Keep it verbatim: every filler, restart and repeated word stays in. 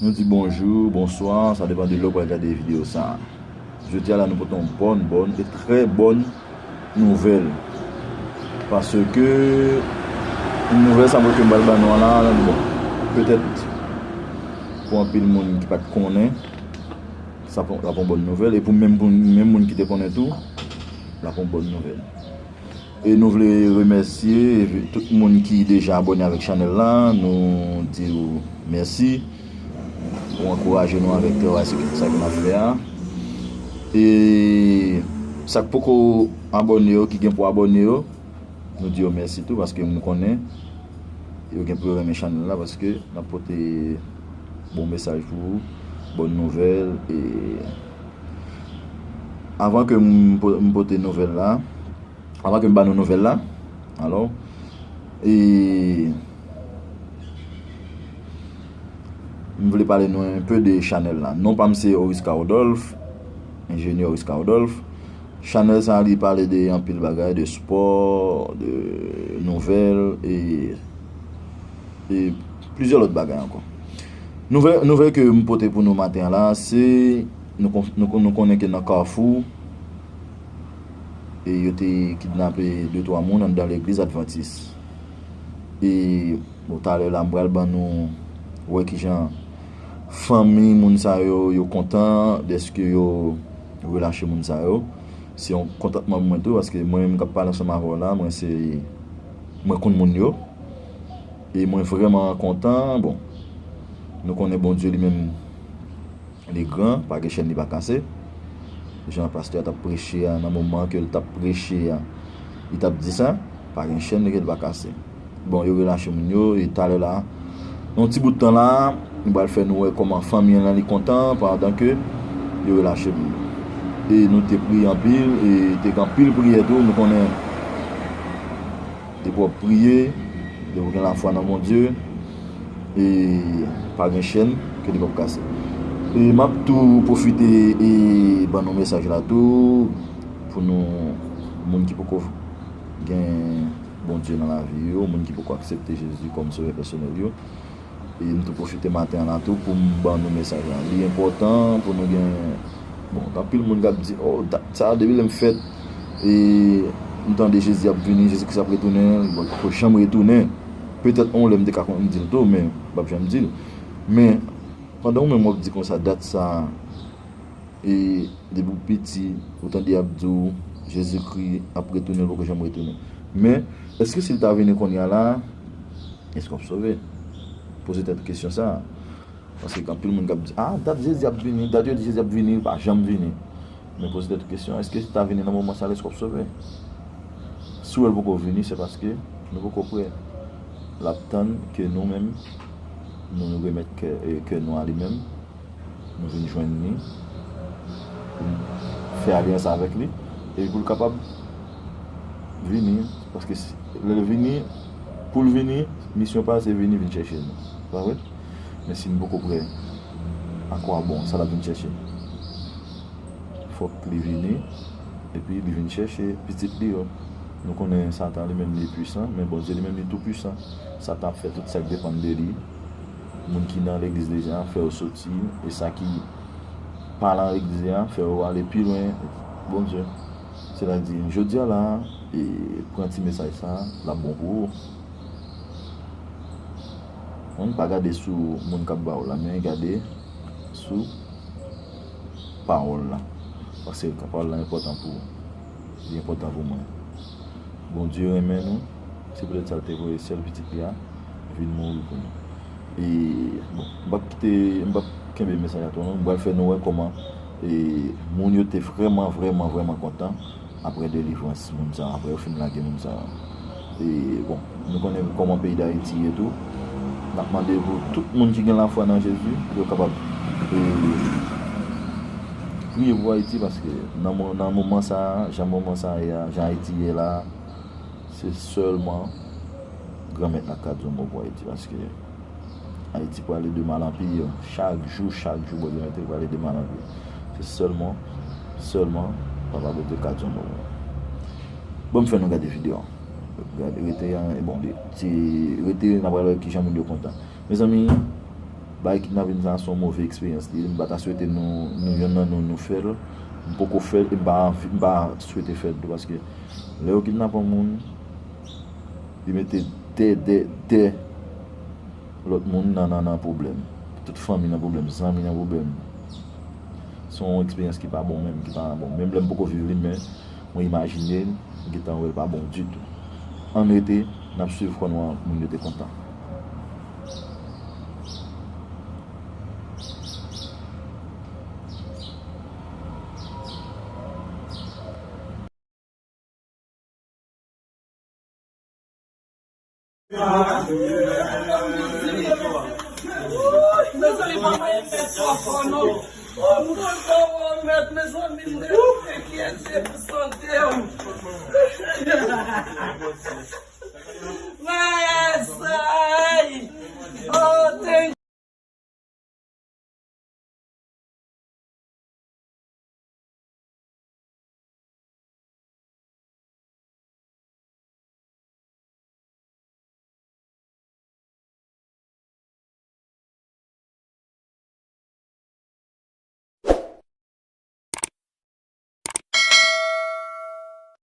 Nou di bonjou, bonswa, sa depann de lè w pral gade videyo sa a. Jodi a la, nou pote yon bòn, bòn e trè bòn nouvèl. Paske nouvèl sa mwen ke m pral ban nou an la, bon, petèt pou anpil moun ki pa t konnen, sa p ap yon bòn nouvèl. E pou menm, pou menm moun ki te konnen tou, l ap yon bòn nouvèl. E nou vle remèsye tout moun ki deja abòne avèk chanèl la. Nou di w mèsi pou ankouraje nou avèk travay sa ke n ap fè a. E sa k poko abòne yo, ki gen pou abòne yo, nou di yo mèsi tou, paske m konnen yo gen pou yo renmen chanèl la, paske n ap pote bon mesaj pou ou, bòn nouvèl. E avan ke m po-, m pote nouvèl la, avan ke m ba nou nouvèl la, alò, e m vle pale nou enpe de chanèl la. Non pa m se Orisca Rodolphe, enjenyè Orisca Rodolphe. Chanèl sa a, li pale de anpil bagay, de spò, de nouvèl, e, e plizyè lòt bagay ankò. Nouvèl, nouvèl ke m pote pou nou maten an la, se nou kon-, nou kon-, nou konnen ke nan Kafou, e yo te kidnape de twa moun anndan legliz Advantis. E, bon, talè la, m pral ban nou wè kijan fanmi moun sa yo, yo kontan dèske yo relache moun sa yo. Se yon kontantman pou mwen tou, paske mwen menm k ap pale ansanm avè w la, mwen se, mwen konn moun yo. E mwen vrèman kontan. Bon, nou konnen Bondye li menm, li gran, pa gen chèn li pa kase. Jan pastè a t ap preche a, nan moman ke l t ap preche a, li t ap di sa, pa gen chèn li ke l pa kase. Bon, yo relache moun yo, e talè la, nan yon ti bout tan la, nou pral fè nou wè kòman fanmi an lan li kontan pandan ke yo relache moun yo. E nou te priye anpil, e te gen anpil priyè tou, nou konnen depi w ap priye, depi w gen lafwa nan Bondye, e pa gen chèn ke li p ap kase. E m ap tou pwofite e ban nou mesaj la tou, pou nou, moun ki poko gen Bondye nan lavi yo, moun ki poko aksepte Jezi kòm sovè pèsonèl yo. E m tou pwofite maten an la tou pou m ban nou mesaj la. Li enpòtan pou nou gen, bon, gen anpil moun k ap di, "Oh, dat sa, depi lè m fèt, e m tande Jezi ap vini, Jezi Kris ap retounen." Bon, li poko janm retounen. Petèt yon lè m te ka konn di l tou, men m p ap janm di l. Men, pandan ou menm w ap di konsa, dat sa, e depi w piti, ou tande y ap di w, Jezikri ap retounen, l poko janm retounen. Men, èske si l ta vini kounye a la, èske w ap sove? Poze tèt ou kesyon sa a. Paske gen anpil moun k ap di, "Ah, dat Jezi ap vini, dat yo di Jezi ap vini, li pa janm vini." Men poze tèt ou kesyon, èske si l ta vini nan moman sa a, èske w ap sove? Si w wè l poko vini, se paske nou poko prè. L ap tann ke nou menm, nou remèt kè, e, kè nou a li menm, nou vin jwenn li, pou n fè alyans avèk li, epi pou l kapab vini, paske si, lè l vini, pou l vini, misyon pa l se vini, vin chèche nou. Pa vre? Men si n poko prè, akwabon, sa l ap vin chèche? Fòk li vini, epi li vin chèche pitit li yo. Nou konnen Satan li menm li pwisan, men Bondye li menm li tou pwisan. Satan ap fè tout sa k depann de li. Moun ki nan legliz deja, fè yo soti, e sa ki pa nan legliz la, fè yo ale pi lwen Bondye. Sètadi, jodi a la, e, pran ti mesaj sa, l ap bon pou ou. Moun pa gade sou moun k ap ba w la, men gade sou pawòl la. Paske pawòl la enpòtan pou ou. Li enpòtan pou mwen. Bondye renmen nou. Se poutèt sa l te voye sèl pitit li a vin mouri pou nou. E, bon, m p ap kite, m p ap kenbe mesaj la twò long. M pral fè nou wè kòman, e, moun yo te vrèman, vrèman, vrèman kontan apre delivrans moun sa, apre yo fin lage moun sa. E, bon, nou konnen kòman peyi Dayiti ye tou. N ap mande pou tout moun ki gen lafwa nan Jezi, pou yo kapab, e, priye pou Ayiti, paske nan mo-, nan moman sa a, jan moman sa a ye a, jan Ayiti ye la, se sèlman Granmèt la k ka di yon mo pou Ayiti, paske Ayiti prale de mal an pi, chak jou, chak jou, Bondye mete prale de mal an pi. Se sèlman, sèlman, Papa Bondye ka di yon mo. Bon, m fè nou gade videyo an. Gade, rete, e bon, li, ti, rete, n ap wè kijan moun yo kontan. Mezanmi, Bay kidnapin sa se yon move eksperyans li ye. M pa ta swete nou, nou yonn nan nou, nou fè l. M poko fè l e m pa anvi, m pa swete fè l tou, paske lè yo kidnape yon moun, li mete de, de, de lòt moun nan, nan, nan pwoblèm. Tout fanmi nan pwoblèm, zanmi nan pwoblèm. Se yon eksperyans ki pa bon menm, ki pa bon. Menm lè m poko viv li, men mwen imajine l, m gentan wè l pa bon ditou. Ann rete, n ap swiv kò nou an, moun yo te kontan. Mezanmi, mwen pa renmen twò fò non. Oh, mwen pa renmen, mezanmi, mwen enkyete pou sante m.